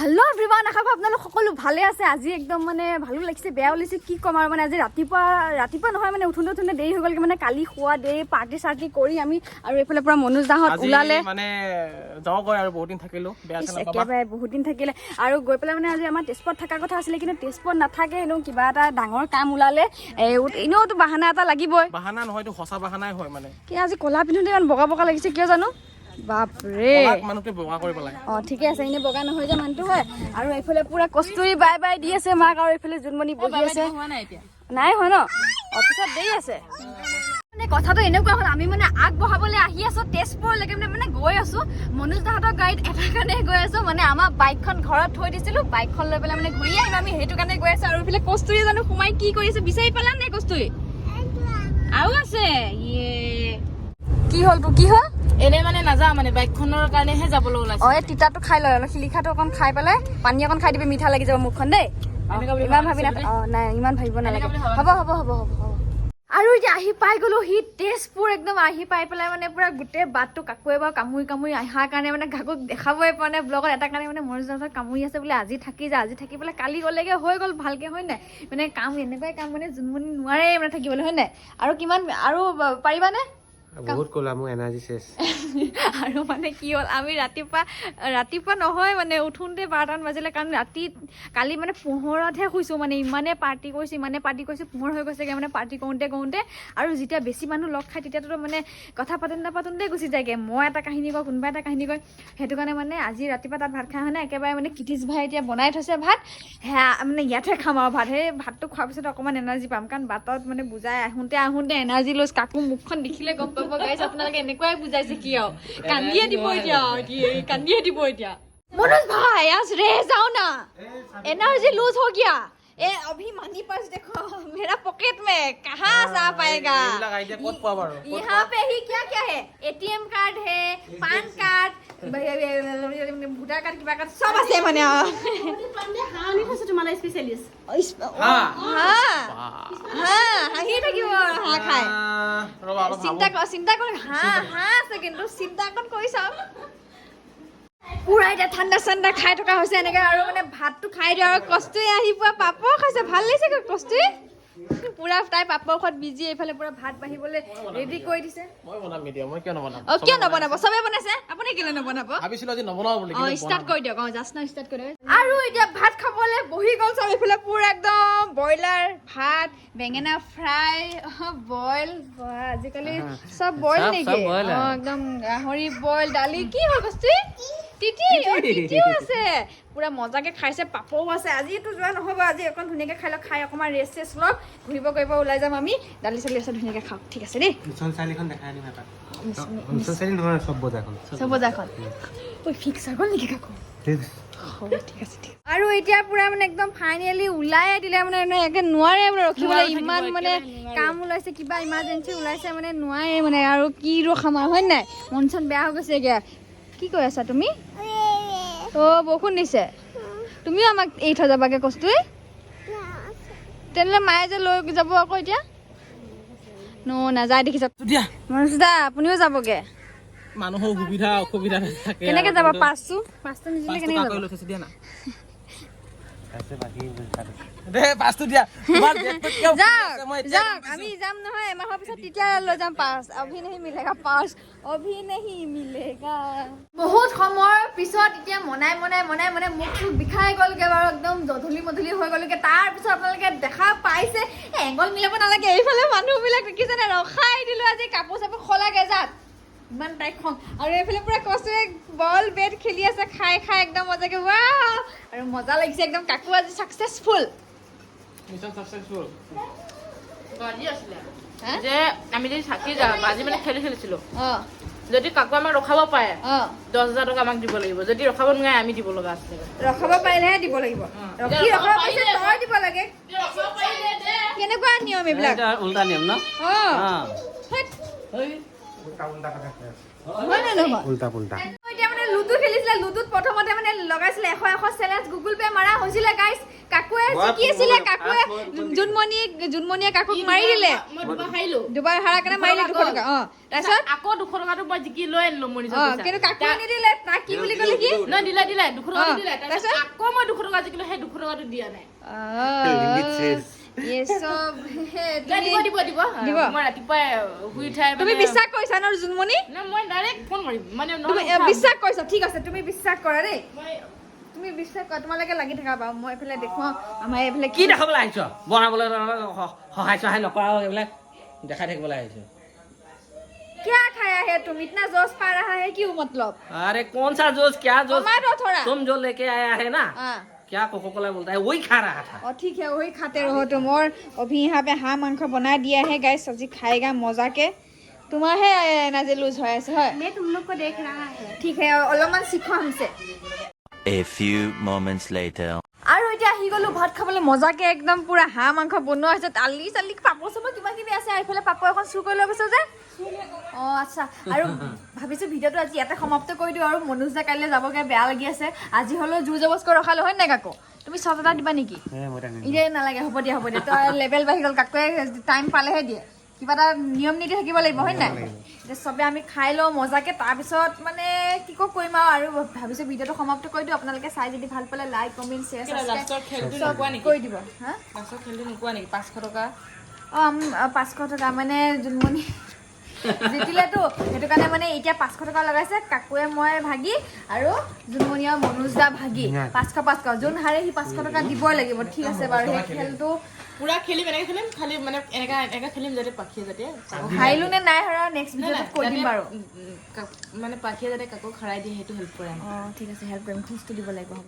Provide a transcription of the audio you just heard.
Hello' everyone, আশা কৰোঁ আপোনালোক সকলো ভালে আছে। আজি একদম মানে ভালো লাগিছে, বেয়াও লাগিছে, কি ক'ম আৰু। মানে আজি ৰাতিপুৱা, ৰাতিপুৱা নহয়, মানে উঠোঁতে উঠোঁতে দেৰি হৈ গ'লগৈ। মানে কালি শোৱা দেৰি, পাৰ্টি চাৰ্টি কৰি আমি আৰু এইফালে পৰা মনোজ দাহঁত আজি ওলালে। মানে যাওঁগৈ আৰু, বহুত দিন থাকিলো, বেয়া ইছ, চেয়া নাপাবা। একেবাৰে বহুত দিন থাকিলে আৰু গৈ পেলাই মানে আজি আমাৰ তেজপুৰত থকা কথা আছিলে, কিন্তু তেজপুৰত নাথাকে হেনো, কিবা এটা ডাঙৰ কাম ওলালে। এই এনেওতো বাহানা এটা লাগিবই। বাহানা নহয়, এইটো সঁচা বাহানাই হয় মানে। কি আজি ক'লা পিন্ধোতে ইমান বগা বগা লাগিছে কিয় জানো? বাপৰে! কলাক মানুহটোৱে বগা কৰিব লাগে। অঁ, ঠিকে আছে, এনেই বগা নহয় যে মানুহটো হয়। আৰু এইফালে পুৰা কস্তুৰী বাই বাই দি আছে মাক আৰু এইফালে জোনমণি বহি আছে। নাই হয় ন, অফিচত দেৰি আছে। মানে কথাটো এনেকুৱা হ'ল, আমি মানে আগবঢ়াবলৈ আহি আছো তেজপুৰলৈকে, মানে গৈ আছো মনোজ দাহঁতৰ গাড়ীত। এটা কাৰণে গৈ আছো, মানে আমাৰ বাইকখন ঘৰত থৈ দিছিলো, বাইকখন লৈ পেলাই মানে ঘূৰি আহিম আমি, সেইটো কাৰণে গৈ আছো। আৰু এইফালে কস্তুৰী জানো সোমাই কি কৰিছে, বিচাৰি পালা নে কস্তুৰী? আৰু আছে ইয়ে, কি হ'ল তোৰ, কি হ'ল? এনেই মানে নাযাওঁ, মানে বাইকখনৰ কাৰণেহে যাবলৈ ওলাইছো। অ, এই তিতাটো খাই লয়, অলপ শিলিখাটো অকণ খাই পেলাই পানী অকণ খাই দিবি, মিঠা লাগি যাব মুখখন দেই। অ, এনেকুৱা বুলি ইমান ভাবা ভাবি নাছিলো নাথাক। অ নাই, ইমান ভাবিব নালাগে। এনেকুৱা বুলি ভাবা। হ'ব হ'ব হ'ব হ'ব হ'ব। আৰু এতিয়া আহি পাই গ'লো সি তেজপুৰ। একদম আহি পাই পেলাই মানে পুৰা গোটেই বাটটো কাকুৱে বাৰু কামুৰি কামুৰি অহাৰ কাৰণে মানে কাকো দেখাবই পৰা নাই ব্লগত। এটা কাৰণে মানে মনোজহঁতৰ কামুৰি আছে বোলে, আজি থাকি যা, আজি থাকি পেলাই কালি গ'লেগে হৈ গ'ল ভালকে, হয় নাই? মানে কাম এনেকুৱাই কাম, মানে জোনমণি নোৱাৰে মানে থাকিবলৈ, হয় নাই? আৰু কিমান আৰু পাৰিবানে? বহুত ক'লা, মোৰ এনাৰ্জি শেষ। আৰু মানে কি হ'ল, আমি ৰাতিপুৱা, ৰাতিপুৱা নহয়, মানে উঠোঁতে 12টামান বাজিলে, কাৰণ ৰাতি কালি মানে পোহৰতহে শুইছোঁ। মানে ইমানে পাৰ্টি কৰিছোঁ, ইমানে পাৰ্টি কৰিছোঁ, পোহৰ হৈ গৈছেগৈ মানে পাৰ্টি কৰোঁতে কৰোঁতে। আৰু যেতিয়া বেছি মানুহ লগ খায়, তেতিয়াতো মানে কথা পাতোঁ নাপাতোঁতে গুচি যায়গৈ। মই এটা কাহিনী কওঁ, কোনোবা এটা কাহিনী কয়। সেইটো কাৰণে মানে আজি ৰাতিপুৱা তাত ভাত খাই, মানে একেবাৰে মানে কিটিছ ভাই এতিয়া বনাই থৈছে ভাত, সেয়া মানে ইয়াতহে খাম আৰু ভাত। সেই ভাতটো খোৱাৰ পিছত অকণমান এনাৰ্জি পাম, কাৰণ বাটত মানে বুজাই আহোঁতে আহোঁতে এনাৰ্জি লৈ কাকো মুখখন দেখিলে গম পাব গাইছ আপোনালোকে, এনেকুৱাই বুজাইছে কি আৰু কান্দিয়ে দিব এতিয়া আৰু, কি কান্দিয়ে দিব এতিয়া। मनोज भाई, आज रह जाओ ना, एनर्जी लूज हो गया। ए अभी मनी पर्स देखो मेरा पॉकेट में, कहाँ से आ पाएगा? এইবিলাক আইডিয়া ক'ত পোৱা বাৰু? यहाँ पे ही क्या क्या है, एटीएम कार्ड है, पान कार्ड, भोटर कार्ड, किবা कार्ड सब আছে মানে। হাঁহ আনি থৈছো তোমালৈ স্পেচিয়েলিষ্ট। হাঁহ? হা হা, হাঁহি থাকিব আৰু হাঁহ খাই। আহ, ৰ'বা, অলপ চিন্তা ভাবো। কৰ, চিন্তা কৰ। হাঁহ হাঁহ আছে, কিন্তু চিন্তা অকণ কৰি চাওক। পুৰা এতিয়া ঠাণ্ডা চাণ্ডা খাই থকা হৈছে এনেকে আৰু মানে ভাতটো খাই দিওঁ। আৰু কস্তুৰী আহি পোৱা পাপৰ খাইছে, ভাল লাগিছে কস্তুৰী। পুৰা তাই পাপৰ খোৱাত বিজি, এইফালে পুৰা ভাত বাঢ়িবলৈ ৰেডি কৰি দিছে। মই বনাম এতিয়া, মই কিয় নবনাম? অ, কিয় নবনাব? চবে বনাইছে, আপুনি কেলে নবনাব? ভাবিছিলো আজি নবনাও বুলি, অ কিন্তু ষ্টাৰ্ট বনাম। কৰি দিয়ক। অ, জাষ্ট নাও ষ্টাৰ্ট কৰি দিয়ক। আৰু এতিয়া ভাত খাবলৈ বহি গ'ল চব। এইফালে পুৰা একদম ব্ৰইলাৰ ভাত, বেঙেনা ফ্ৰাই, বইল, আজিকালি চব বইল চব নেকি? boil। অ, একদম গাহৰি বইল, দালি। কি হ'ল বস্তু? তিতি, অ, তিতিও আছে। পুৰা মজাকে খাইছে, পাপৰো আছে। আজিতো যোৱা নহ'ব, আজি অকণ ধুনীয়াকে খাই লওক, খাই অকণমান ৰেষ্ট চেষ্ট লওক, ঘূৰিব কৰিব ওলাই যাম আমি। দালি চালি আছে, ধুনীয়াকে খাওক, ঠিক আছে দেই। মিছন চাৰিআলিখন দেখাই আনিম এপাক। মিছন চাৰিআলি নহয়, চব বজাৰখন। চব বজাৰখন। ঐ, ফিক্স হৈ গ'ল নেকি কাকু? হ'ব, ঠিক আছে, ঠিক। আৰু এতিয়া পুৰা মানে একদম ফাইনেলি ওলাই দিলে, মানে একে নোৱাৰে মানে ৰখিবলৈ, ইমান মানে কাম ওলাইছে, কিবা ইমাৰ্জেঞ্চি ওলাইছে, মানে নোৱাৰে মানে আৰু কি ৰখাম আৰু, হয় নাই? মন চন বেয়া হৈ গৈছে এতিয়া। কি কৈ আছা তুমি? অ', বৰষুণ দিছে, তুমিও আমাক এৰি থৈ যাবাগে কস্তুৰী? তেনেহ'লে মায়ে যে লৈ যাব আকৌ এতিয়া। ন নাযায়, দেখিছা? দিয়া। মনোজ দা, আপুনিও যাবগে? মানুহৰ সুবিধা অসুবিধা থাকে। কেনেকে আৰু যাব? কিন্তু পাঁচটো নিদিলে পাঁচটো কেনেকে কাকৈ যাব? লৈ থৈছো, দিয়া না। আছে বাকী তাত আছে। দে, পাঁচটো দিয়া। তোমাৰ বেগটোত কিয় যাওক। আছে? মই এতিয়া যাওক। গম পাইছো। আমি যাম নহয় এমাহৰ পিছত, তেতিয়া লৈ যাম পাৰ্চ। अभी नहीं मिलेगा পাৰ্চ, अभी नहीं मिलेगा। বহুত সময়ৰ পিছত এতিয়া মনাই মনাই মনাই মনাই মুখ চুখ বিষাই গ'লগে বাৰু, একদম জধলি মধলি হৈ গ'লগে। তাৰপিছত আপোনালোকে দেখা পাইছে, এ, এংগল মিলাব নালাগে। এইফালে মানুহবিলাক দেখিছেনে? ৰখাই দিলো আজি, কাপোৰ চাপোৰ সলাগে যাত, ইমান তাইক খং। আৰু এইফালে পুৰা কস্তুৰে বল বেট খেলি আছে, খাই খাই একদম মজাকে। ৱাও, আৰু মজা লাগিছে একদম। কাকু আজি successful. Mission successful. বাজি আছিলে হা? যে আমি যদি থাকি যাওঁ, বাজি মানে খেলি খেলিছিলো, যদি কাকু আমাক ৰখাব পাৰে, 10,000 টকা আমাক দিব লাগিব। যদি ৰখাব নোৱাৰে, আমি দিব লগা আছিলে। ৰখাব পাৰিলেহে দিব লাগিব। ৰখি এতিয়া ৰখাব ৰখাব পাৰিছে, পাৰিলে। তই দিব লাগে। কেনেকুৱা নিয়ম এইবিলাক? এটা উল্টা নিয়ম ন? অ। হেৎ, উল্টা উল্টা কথা কৈ আছে। হয় নে নহয়? উল্টা পুল্টা। এতিয়া মানে লুডু খেলিছিলে, লুডুত প্ৰথমতে মানে লগাইছিলে 100 100 চেলেঞ্জ, গুগল পে মাৰা হৈছিলে গাইছ। কাকুৱে জিকি আছিলে কাকুৱে, জোনমণিয়ে কাকুক মাৰি দিলে। মই দুবাৰ হাৰিলো। দুবাৰ হাৰাৰ কাৰণে মাৰিলে 200 টকা। অ, তাৰপিছত আকৌ 200 টকাটো মই জিকি লৈ আনিলো মোৰ নিজৰ পইচা। কিন্তু কাকুৱে নিদিলে। তাক কি বুলি ক'লে কি? নহয়, দিলে, দিলে, 200 টকাটো দিলে। তাৰপিছত তাৰপিছত? আকৌ মই 200 টকা জিকিলো, সেই 200 টকাটো দিয়া নাই। এই চব হে, নাই, তুমি দিব, দিব, দিব। দিব? মই ৰাতিপুৱাই শুই উঠাই তুমি বিশ্বাস কৰিছা ন জোনমণি? নাই, মই ডাইৰেক্ট ফোন কৰিম মানে তুমি নহ'লে উঠাম। বিশ্বাস কৰিছা, ঠিক আছে, তুমি বিশ্বাস কৰা দেই। মই তুমি বিশ্বাস কৰা, তোমালোকে লাগি থাকা বাৰু, মই এইফালে দেখুৱাওঁ আমাৰ এইফালে। কি দেখাবলৈ আহিছ? বনাবলৈ সহায় চহায় নকৰা, এইবিলাক দেখাই থাকিবলৈ আহিছ? क्या खाया है तुम? इतना जोश पा रहा है क्यों मतलब? अरे, कौन सा जोश, क्या जोश? कमा दो थोड़ा। तुम जो लेके आया है ना, हाँ। क्या कोको कोला बोलता है, वही खा रहा था। और ठीक है, वही खाते रहो तुम। और अभी यहाँ पे হাঁহ মাংস बना दिया है गाइस, सब्जी खाएगा मजा के। तुम्हारे एनार्जी लूज हो ऐसे है। मैं तुम लोग को देख रहा है। ठीक है, অলপমান सीखो हमसे। A few moments later. আৰু এতিয়া আহি গ'লো ভাত খাবলৈ মজাকে, একদম পুৰা হাঁহ মাংস বনোৱা হৈছে, দালি চালি, পাপৰ চাপৰ কিবা কিবি আছে। আৰু এইফালে পাপৰ এখন চুৰ কৰি লৈ গৈছে যে। অঁ, আচ্ছা, আৰু ভাবিছোঁ ভিডিঅ'টো আজি ইয়াতে সমাপ্ত কৰি দিওঁ। আৰু মনোজ দা কাইলৈ যাবগৈ, বেয়া লাগি আছে। আজি হ'লেও জোৰ জবজ কৰি ৰখালো হয় নাই কাকো? তুমি চচ এটা দিবা নেকি? এতিয়া নালাগে, হ'ব দিয়া, হ'ব দিয়া। তই লেভেল বাঢ়ি গ'ল, কাকোৱে টাইম পালেহে দিয়ে। কিবা এটা নিয়ম নীতি থাকিব লাগিব হয় নাই? এতিয়া চবে আমি খাই লওঁ মজাকে, তাৰপিছত মানে কি কওঁ কৰিম আৰু ভাবিছোঁ ভিডিঅ'টো সমাপ্ত কৰি দিওঁ। আপোনালোকে চাই যদি ভাল পালে লাইক, কমেণ্ট, শ্বেয়াৰ, লাষ্টৰ খেলটো ছাবস্ক্ৰাইব নোকোৱা নেকি? কৰি দিব। হা? লাষ্টৰ খেলটো নোকোৱা নেকি? 500 টকা। অঁ, 500 টকা মানে জোনমণি জিতিলেতো, সেইটো কাৰণে মানে এতিয়া 500 টকা লগাইছে কাকুৱে মই ভাগি আৰু জোনমণি আৰু মনোজ দা ভাগি 500 500। যোন হাৰে সি 500 টকা দিবই লাগিব। ঠিক আছে বাৰু, সেই খেলটো পুৰা খেলিম, এনেকে খেলিম, খালি মানে এনেকা এনেকা খেলিম যাতে পাখিয়ে যাতে কাকো হাৰিলো নে নাই হৰা নেক্সট নাই, ভিডিঅ'টোত নাই, কৈ দিম যাতে, বাৰু। মানে পাখিয়ে যাতে কাকো খৰাই দিয়ে, সেইটো হেল্প কৰে আমাক। অঁ, ঠিক আছে, হেল্প কৰিম, খোজটো দিব লাগিব, হ'ব।